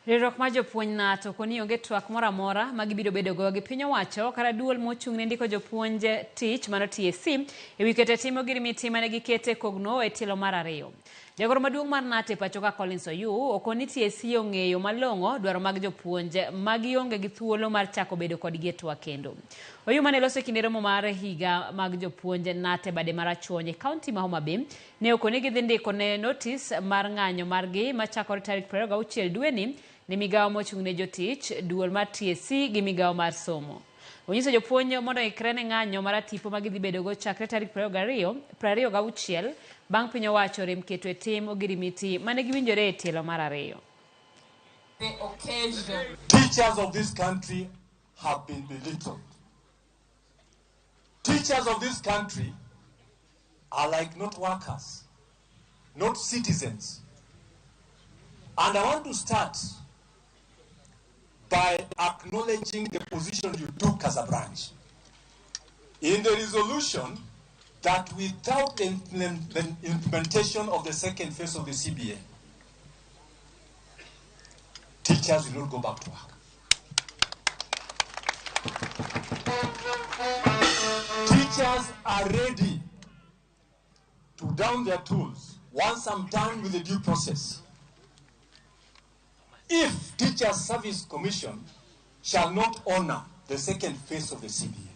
Riwruok mar jopuonj KNUT oko ni onge twak moro amora ma gibiro bedogo gi piny owacho kata duol mochung' ne ndiko jopuonj tich mano TSC e wi keto e tim ogirimiti mane gikete kogno e tielo mar ariyo. Jagoro maduong' mar KNUT e pacho ka Collins Oyuu oko ni TSC ong'eyo malong'o dwaro mag jopuonj ma gionge gi thuolo mar chako bedo kodgi e twak kendo. Oyuu mane loso e kinde romo mar higa mag jopuonj KNUT e bade marachuonyo e kaunti ma Homa Bay Ne okoni gidhi ndiko ne notis mar ng'anyo margi machakore tarik 26 dweni ne migawo mochung' ne jotich, duol mar TSC gi migawo mar somo. Onyiso jopuonj mondo oikre ne ng'anyo maratipo ma gidhi bedogo chakre tarik 22 26 bang' piny owacho rem keto e tim ogirimiti mane giwinjore e tielo mar ariyo. The occasion. Teachers of this country have been belittled. Teachers of this country are like not workers, not citizens. And I want to start by acknowledging the position you took as a branch. In the resolution that without the implementation of the second phase of the CBA, teachers will not go back to work. Teachers are ready to down their tools once I'm done with the due process. If Teacher Service Commission shall not honor the second phase of the CBA.